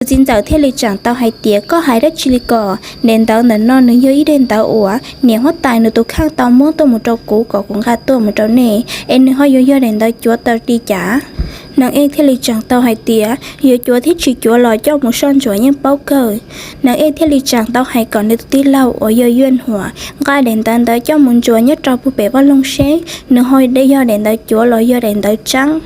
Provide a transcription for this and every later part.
Tus txiv ntxawm thiaj li tseem tau hais tias, koj hais dab tsi li ko? Daim ntawv ntawm no nws yog ib daim ntawv uas niam huab tais nws tus kheej tau muab tuaj mus rau kuv kom kuv nqa tuaj mus rau nej, es nws ho yuav yog daim ntawv cuav tau li cas? Nees Ej thiaj li tseem tau hais tias, yuav cuav thiab tsis cuav los coj mus soj ntsuam yeej paub kawg. Nees Ej thiaj li tseem tau hais kom nws tus tij laug uas yog Yuaj Huam nqa daim ntawv ntawd coj mus ntsuas nyob rau puag pem vaj loog seb nws ho yog daim ntawv cuav los yog daim ntawv tseeb.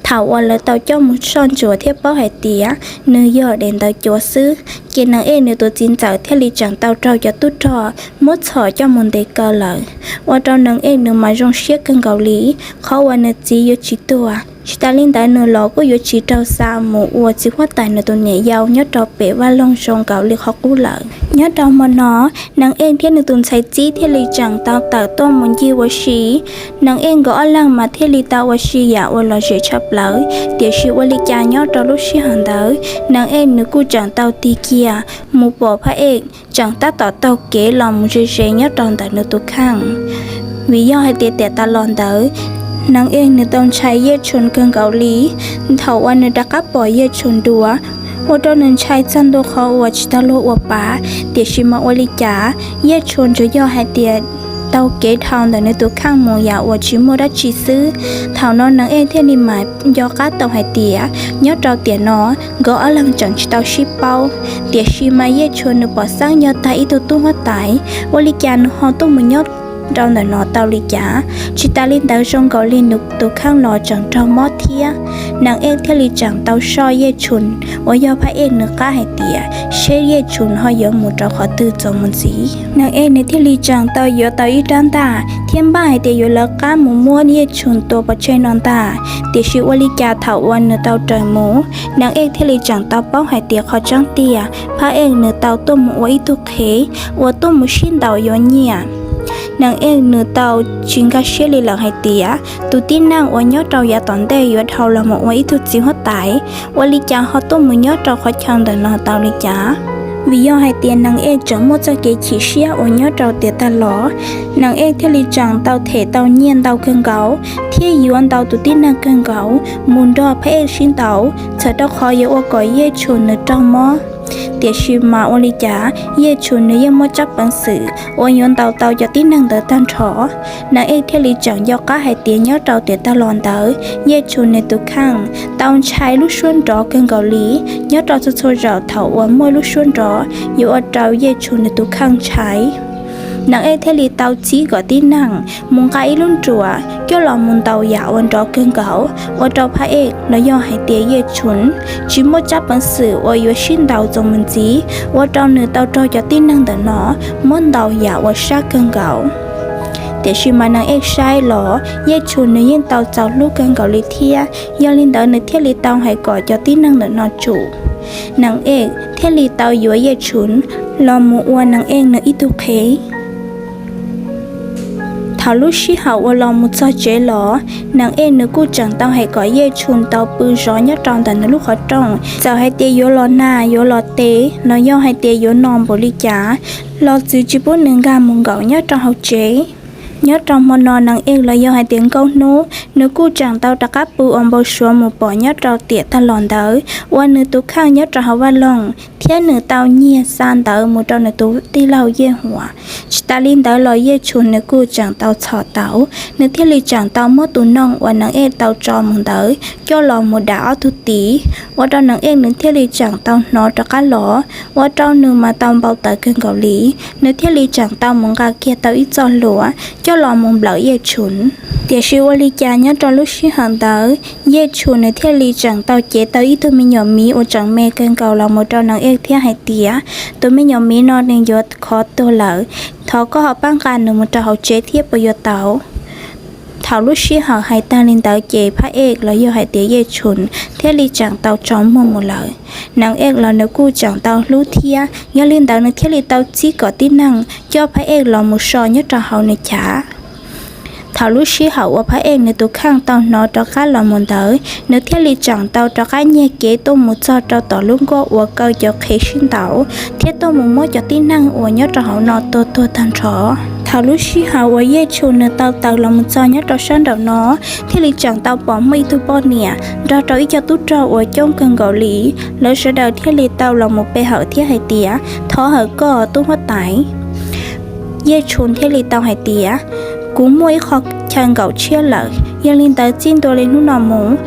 Thaum uas lawv tau coj mus soj ntsuam thiab paub hais tias nws yog daim ntawv cuav xwb, ces Nees Ej nws tus txiv ntxawm thiaj li tseem tau raug cov tub rog muab txhom coj mus ntes kaw lawm, ua rau Nees Ej nws mas zoo siab kawg nkaus li. Qhov uas nws txiv yuav tsis tuag, tsis tas li ntawd nws los kuj yuav tsis raug xa mus ua txiv huab tais nws tus niam yau nyob rau pem vaj loog zoo nkaus li qhov qub lawm. Nyob rau hmo no, Nees Ej thiab nws tus ntxhais txib thiaj li tseem tau tawm tuaj mus ncig ua si. Nees Ej nkawd ob leeg mas thiaj li tau ua si yam uas lom zem tshaj plaws, tiam sis ua li cas nyob rau lub sij hawm ntawd Nees Ej nws kuj tseem tau tig kiag mus pom Phaj Ej tseem tab tom taug kev los mus ze ze nyob rau ntawm nws tus kheej. Vim yog hais tias tiam tas los ntawd Nees Ej nws tau ntshai Yaj Tshum kawg nkaus li. Thaum uas nws rov qab pom Yaj Tshum dua, ua rau nws ntshai txog ntua qhov uas tsis tau luag ua pa, tiam sis mas ua li cas Yaj Tshum tsuas yog hais tias taug kev dhau ntawm nws tus kheej mus yam uas tsis muaj dab tsi xwb. Thaum no Nees Ej thiaj li mam nco qab tau hais tias nyob rau tiam no nkawd ob leeg tseem tsis tau sib paub, tiam sis mas Yaj Tshum nws pom xeeb yog tag ib tug tub huab tais, ua li cas nws ho tuaj mus nyob rau ntawm no tau li cas? Tsis tas li ntawd zoo nkaus li nws tus kheej los tseem raug mob thiab. Nees Ej thiaj li tseem tau soj Yaj Tshum uas yog Phaj Ej nws qab hais tias seb Yaj Tshum ho yuav mus rau qhov twg txuas mus ntxiv. Nees Ej nws thiaj li tseem tau yuav tau ib rab ntaj thiab npaj hais tias yuav lawv qab mus muab Yaj Tshum tua pov tseg no ntag. Tiam sis ua li cas thaum uas nws tau raws mus, Nees Ej thiaj li tseem tau paub hais tias qhov tseeb tiag Phaj Ej nws tau tuaj mus ua ib tug qhev uas tuaj mus sib ntaus yuav nyiaj. Nees Ej nws tau tsis nkag siab li lawm hais tias tus tib neeg uas nyob rau yav tom ntej yuav dhau los mus ua ib tug txiv huab tais, ua li cas ho tuaj mus nyob rau qhov chaw ntawm no tau li cas? Vim yog hais tias Nees Ej tseem muaj txoj kev chim siab uas nyob rau tiam tag los, Nees Ej thiaj li tseem tau them tau nyiaj ntau kawg nkaus thiab yuav ntau tus tib neeg kawg nkaus mus nrog Phaj Ej sib ntaus, txhawm rau qhov yuav ua kom Yaj Tshum nws raug mob. Tiam sis mas ua li cas Yaj Tshum nws yeej muaj tsab peev xwm uas yuav ntaus tau cov tib neeg ntawd tag nrho. Nees Ej thiaj li tseem nco qab hais tias nyob rau tiam tag los ntawd Yaj Tshum nws tus kheej tau ntshai lub suab nrov kawg nkaus li. Nyob rau txhua txhua zaus thaum uas muaj lub suab nrov yuav ua rau Yaj Tshum nws tus kheej ntshai. Nees Ej thiaj li tau txib kom tib neeg mus nqa ib lub nruas coj los mus ntaus yam uas nrov kawg nkaus, ua rau Phaj Ej los yog hais tias Yaj Tshum tsis muaj tsab peev xwm uas yuav sib ntaus txuas mus ntxiv, ua rau nws tau raug cov tib neeg ntawm no muab ntaus yam uas sab kawg nkaus. Tiam sis mas Nees Ej saib los Yaj Tshum nws yeej tau txaus hlub kawg nkaus li thiab, yog li ntawd nws thiaj li tau hais kom cov tib neeg ntawm no tsum. Nees Ej thiaj li tau yuav Yaj Tshum los mus ua Nees Ej nws ib tug qhev. Thaum lub sij hawm uas los mus txog tsev los, Nees Ej nws kuj tseem tau hais kom Yaj Tshum tau pw zov nyob rau ntawm nws lub qhov rooj. Txawm hais tias yuav los nag yuav los tes los yog hais tias yuav no npaum li cas los txwv tsis pub nws nkag mus nkaum nyob rau hauv tsev. Nyob rau hmo no Nees Ej los yog hais tias Nkauj Hnub nws kuj tseem tau rov qab pw ua npau suav mus pom nyob rau tiam tag los ntawd uas nws tus kheej nyob rau hauv vaj loog thiab nws tau nyiag xa ntawv mus rau nws tus tij laug Yaj Huam. Tsis tas li ntawd los Yaj Tshum nws kuj tseem tau txhom tau, nws thiaj li tseem tau muab tus noog uas Nees Ej tau tso mus ntawd coj los mus dam ob tug tid, ua rau Nees Ej nws thiaj li tseem tau hnov rov qab los, ua rau nws mas tau npau taws kawg nkaus li. Nws thiaj li tseem tau mus nqa kiag tau ib txoj hlua coj los mus nplawm Yaj Tshum. Tiam sis ua li cas nyob rau lub sij hawm ntawd Yaj Tshum nws thiaj li tseem tau cev tau ib tug me nyuam miv uas tseem me kawg nkaus los mus rau Nees Ej thiab hais tias, tus me nyuam miv no nws yuav khov tuag lawm, thov koj ho pab nqa nws mus rau hauv tsev thiab puas yuav tau? Thaum lub sij hawm hais tag li ntawd ces Phaj Ej los yog hais tias Yaj Tshum thiaj li tseem tau tsaus muag mus lawm. Nees Ej los nws kuj tseem tau hlub thiab, yog li ntawd nws thiaj li tau txib kom tib neeg coj Phaj Ej los mus so nyob rau hauv nws chav. Thaum lub sij hawm uas Phaj Ej nws tus kheej tau hnov rov qab los mus ntawd, nws thiaj li tseem tau rov qab nyiag kev tuaj mus txog rau tom lub nkuaj uas kaw cov qhev sib ntaus thiab tuaj mus muab cov tib neeg uas nyob rau hauv no tua tuag tag nrho. Thaum lub sij hawm uas Yej Tshus nws tau tawm los mus txog nyob rau sab nraum no, thiaj li tseem tau pom muaj ib tug poj niam nrog rau ib co tub rog uas coob kawg nkaus li, lawv sawv daws thiaj li tau los mus pe hawm thiab hais tias, Thov hawm koj tub huab tais. Yej Tshus thiaj li tau hais tias, Kuv muaj ib qho chaw nkaum tshiab lawm, yog li ntawd txij ntua li hnub no mus,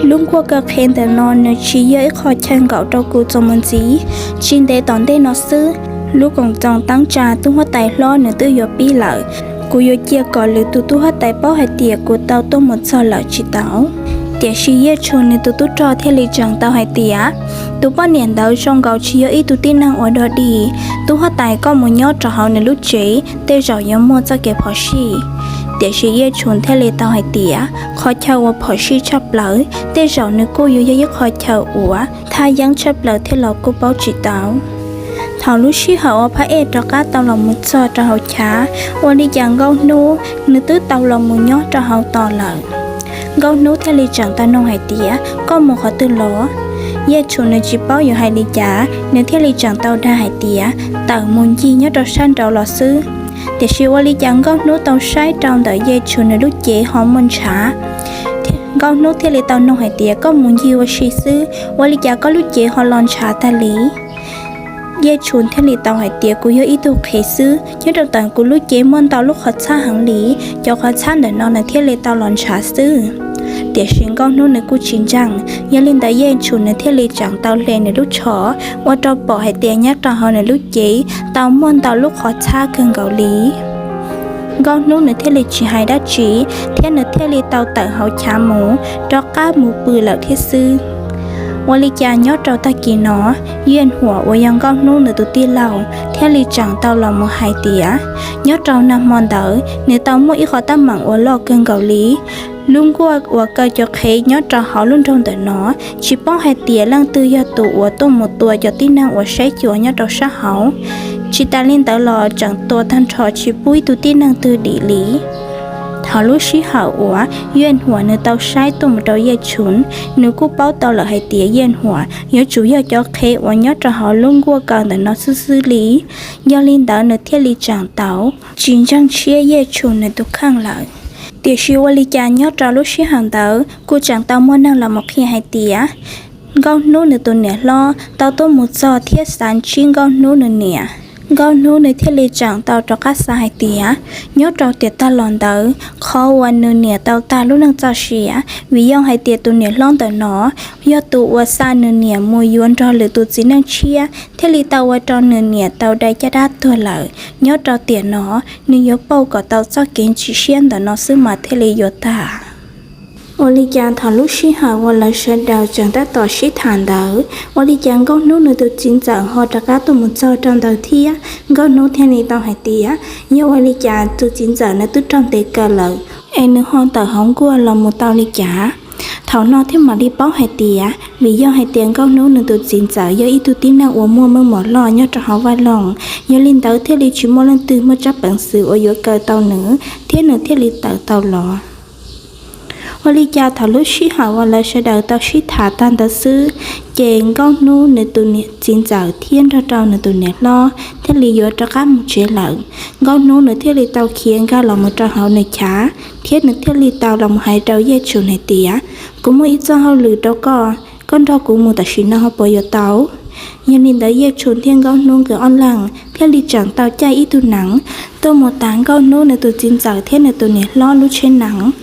lub nkuaj kaw qhev ntawm no nws tsis yog ib qho chaw nkaum rau kuv txuas mus ntxiv. Tsis ntev tom ntej no xwb, lub koom txoos teeb tsa tub huab tais hlob nws twb yuav pib lawm. Kuv yuav cia kom lwm tus tub huab tais paub hais tias kuv tau tuaj mus txog lawm tsis tau. Tiam sis Yej Tshus nws tus tub rog thiaj li tseem tau hais tias, Tus poj niam ntawd zoo nkaus tsis yog ib tug tib neeg uas dog dig. Tub huab tais, koj mus nyob rau hauv nws lub tsev, tej zaum yuav muaj txoj kev phom sij. Tiam sis Yej Tshus thiaj li tau hais tias, Qhov chaw uas phom sij tshaj plaws, tej zaum nws kuj yuav yog ib qho chaw uas thaj yeeb tshaj plaws thiab los kuj paub tsis tau. Thaum lub sij hawm uas Phab Ej rov qab tau los mus txog rau hauv chav, ua li cas Nkauj Hnub nws twb tau los mus nyob rau hauv tos lawm. Nkauj Hnub thiaj li tseem tau nug hais tias, Koj mus qhov twg los? Yej Tshus nws tsis paub yuav hais li cas, nws thiaj li tseem tau dag hais tias, Tawm mus ncig nyob rau sab nraud los xwb. Tiam sis ua li cas Nkauj Hnub tau saib rau ntawm Yej Tshus nws lub cev ho muaj ntshav. Nkauj Hnub thiaj li tau nug hais tias, Koj mus ncig ua si xwb, ua li cas koj lub cev ho los ntshav tag li? Yej Tshus thiaj li tau hais tias, Kuv yog ib tug qhev xwb, nyob rau ntawm kuv lub cev muaj ntau lub qhov txhab heev li, cov qhov txhab ntawm no nws thiaj li tau los ntshav xwb. Tiam sis Nkauj Hnub nws kuj tsis ntseeg, yog li ntawd Yej Tshus nws thiaj li tseem tau hle nws lub tsho, ua rau pom hais tias nyob rau hauv nws lub cev tau muaj ntau lub qhov txhab kawg nkaus li. Nkauj Hnub nws thiaj li tsis hais dab tsi, thiab nws thiaj li tau tawm hauv chav mus, rov qab mus pw lawm thiab xwb. Ua li cas nyob rau tag kis no, Yej Huam uas yog Nkauj Hnub nws tus tij laug thiaj li tseem tau los mus hais tias, nyob rau nag hmo ntawd nws tau muaj ib qho teeb meem uas loj kawg nkaus li. Lub nkuaj uas kaw cov qhev nyob rau hauv lub nroog ntawm no, tsis paub hais tias leej twg yog tus uas tuaj mus tua cov tib neeg uas saib xyuas nyob rau sab hauv. Tsis tas li ntawd los tseem tua tag nrho tsis pub ib tug tib neeg twg dim li. Thaum lub sij hawm uas Yej Huam nws tau saib tuaj mus rau Yej Tshus, nws kuj paub tau lawm hais tias Yej Huam yuav tsum yog cov qhev uas nyob rau hauv lub nkuaj kaw ntawm no xwb xwb li. Yog li ntawd nws thiaj li tseem tau tsis ntseeg tshiab Yej Tshus nws tus kheej lawm. Tiam sis ua li cas nyob rau lub sij hawm ntawd kuj tseem tau muaj neeg los mus qhia hais tias, Nkauj Hnub nws tus niam hlob tau tuaj mus txog thiab xav ntsib Nkauj Hnub nws niam. Nkauj Hnub nws thiaj li tseem tau rov qab xav hais tias, nyob rau tiam tag los ntawd qhov uas nws niam tau tag lub neej txoj sia, vim yog hais tias tus niam hlob ntawm no yog tus uas xa nws niam mus yuav nrog lwm tus txiv neej tshiab thiaj li tau ua rau nws niam tau dai caj dab tuag lawm. Nyob rau tiam no nws yuav pauj kom tau txoj kev tsis siab ntawm no xwb mas thiaj li yuav tag. Ua li cas thaum lub sij hawm uas lawv sawv daws tseem tab tom sib tham ntawd, ua li cas Nkauj Hnub nws tus txiv ntxawm ho rov qab tuaj mus txog rau ntawd thiab. Nkauj Hnub thiaj li tau hais tias, yog ua li cas tus txiv ntxawm nws twb raug ntes kaw lawm es nws ho tawm hauv nkuaj los mus tau li cas? Thaum no thiaj mam li paub hais tias vim yog hais tias Nkauj Hnub nws tus txiv ntxawm yog ib tug tib neeg uas muaj meej mom loj nyob rau hauv vaj loog, yog li ntawd thiaj li tsis muaj leej twg muaj tsab peev xwm uas yuav kaw tau nws thiab nws thiaj li tawm tau los. Ua li cas thaum lub sij hawm uas lawv sawv daws tau sib tham tag ntawd xwb, ces Nkauj Hnub nws tus niam txiv ntxawm thiab nrog rau nws tus niam hlob thiaj li yuav rov qab mus tsev lawm. Nkauj Hnub nws thiaj li tau khiav nkag los mus rau hauv nws chav thiab nws thiaj li tau los mus hais rau Yej Tshus hais tias, kuv muaj ib txoj hauj lwm rau koj, koj nrog kuv mus tam sim no ho puas yuav tau? Yog li ntawd Yej Tshus thiab Nkauj Hnub nkawd ob leeg thiaj li tseem tau caij ib tug nees tuaj mus tav Nkauj Hnub nws tus txiv ntxawm thiab nws tus niam hlob lub tsheb nees.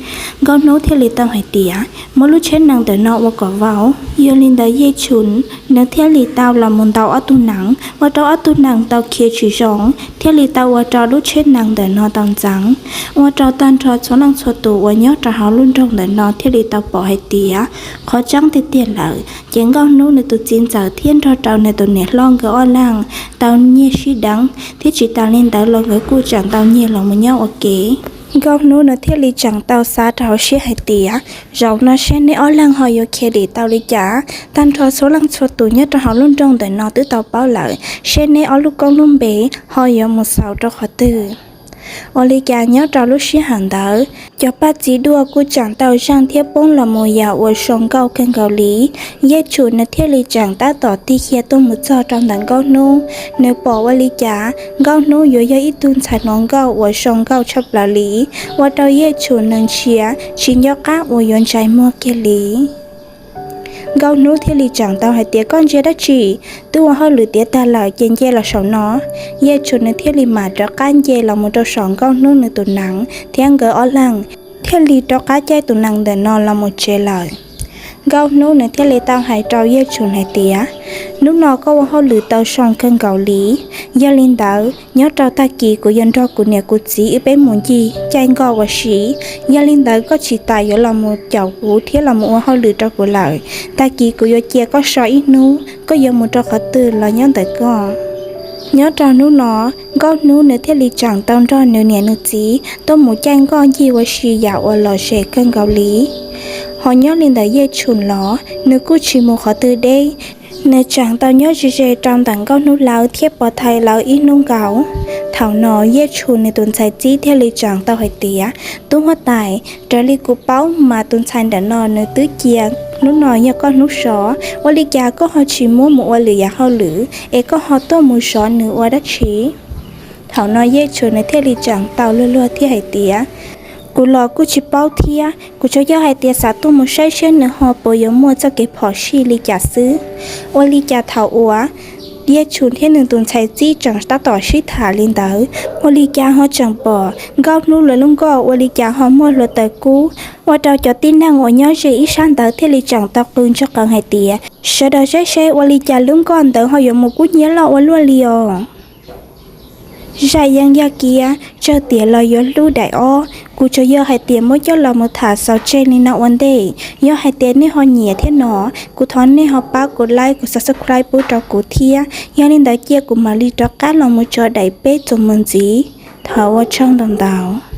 Nkauj Hnub thiaj li tau hais tias, muab lub tsheb nees ntawm no ua kom vau. Yog li ntawd Yej Tshus nws thiaj li tau los mus ntaus ob tug nees, ua rau ob tug nees tau khiav tsis zoo, thiaj li tau ua rau lub tsheb nees ntawm no tau ntxeev, ua rau tag nrho txhua leej txhua tus uas nyob rau hauv lub nroog ntawm no thiaj li tau pom hais tias qhov tseeb tiag tiag lawm ces Nkauj Hnub nws tus txiv ntxawm thiab nrog rau nws tus niam hlob nkawd ob leeg tau nyiag sib deev, thiab tsis tas li ntawd los nkawd kuj tseem tau nyiag los mus nyob ua ke. Nkauj Hnub nws thiaj li tseem tau xav rau hauv siab hais tias, zaum no seb neb ob leeg ho yuav khiav dim tau li cas. Tag nrho txhua leej txhua tus nyob rau hauv lub nroog ntawm no twb tau paub lawm, seb neb ob lub koob lub npe ho yuav mus xaus rau qhov twg. Ua li cas nyob rau lub sij hawm ntawd, cov paj txiv duaj kuj tseem tau zeej thiab poob los mus yam uas sau nkauj kawg nkaus li. Yej Tshum nws thiaj li tseem tab tom tig hia tuaj mus txog rau ntawm Nkauj Hnub. Nws pom ua li cas Nkauj Hnub yuav yog ib tug ntxhais hluas nkauj uas sau nkauj tshaj plaws li, ua rau Yej Tshum nws ntshai tsis nco qab uas yuav ntsais muag kiag li. Nkauj Hnub thiaj li tseem tau hais tias, koj ntsia dab tsi? Twb ua hauj lwm tiav tag lawm ces nce los saum no. Yej Tshum nws thiaj li mam rov qab nce los mus rau saum Nkauj Hnub nws tus nees thiab nkawd ob leeg thiaj li rov qab caij tus nees ntawm no los mus tsev lawm. Nkauj Hnub nws thiaj li tau hais rau Yej Tshum hais tias, hnub no koj ua hauj lwm tau zoo kawg nkaus li. Yog li ntawd nyob rau tag kis kuv yuav nrog kuv niam kuv txiv wb peb mus ncig caij nkoj ua si. Yog li ntawd koj tsis tas yuav los mus caum kuv thiab los mus ua hauj lwm rau kuv lawm. Tag kis kuv yuav cia koj so ib hnub, koj yuav mus rau qhov twg los nyob ntawm koj. Nyob rau hnub no, Nkauj Hnub nws thiaj li tseem tau nrog nws niam nws txiv tuaj mus caij nkoj ncig ua si yam uas lom zem kawg nkaus li. Ho nyob li ntawm Yej Tshum los nws kuj tsis mus qhov twg deb, nws tseem tau nyob ze ze rau ntawm Nkauj Hnub lawv thiab pov thaiv lawv ib hnub nkaus. Thaum no Yej Tshum nws tus ntxhais txib thiaj li tseem tau hais tias, tub huab tais, raws li kuv paub mas tus ntxhais ntawm no nws twb cia hnub no yog koj hnub sov, ua li cas koj ho tsis muab mus ua lwm yam hauj lwm es koj ho tuaj mus zov nws ua dab tsi? Thaum no Yej Tshum nws thiaj li tseem tau luag luag thiab hais tias, kuv los kuj tsis paub thiab, kuv tsuas yog hais tias xav tuaj mus saib seb nws ho puas yuav muaj txoj kev phom sij li cas xwb. Ua li cas thaum uas Yej Tshum thiab nws tus ntxhais txib tseem tab tom sib tham li ntawd, ua li cas ho tseem pom Nkauj Hnub lawv lub nkoj ua li cas ho muaj hluav taws kub, ua rau cov tib neeg uas nyob ze ib sab ntawd thiaj li tseem tau qw ntsoog qees hais tias, sawv daws saib seb ua li cas lub nkoj ntawd ho yuav mus kub hnyiab loj ua luaj li os. Zaj yeej yog kiag Tsawg Tias Los Yuav Hlub daim ob, kuv tsuas yog hais tias muab coj los mus tham xaus tseg li no ua ntej. Yog hais tias nej ho nyiam thiab no, kuv thov nej ho pab kuv like, kuv subscribe pub rau kuv thiab. Yog li ntawd cia kuv mam li rov qab los mus tso daim peb txuas mus ntxiv. Thov ua tsaug ntau ntau.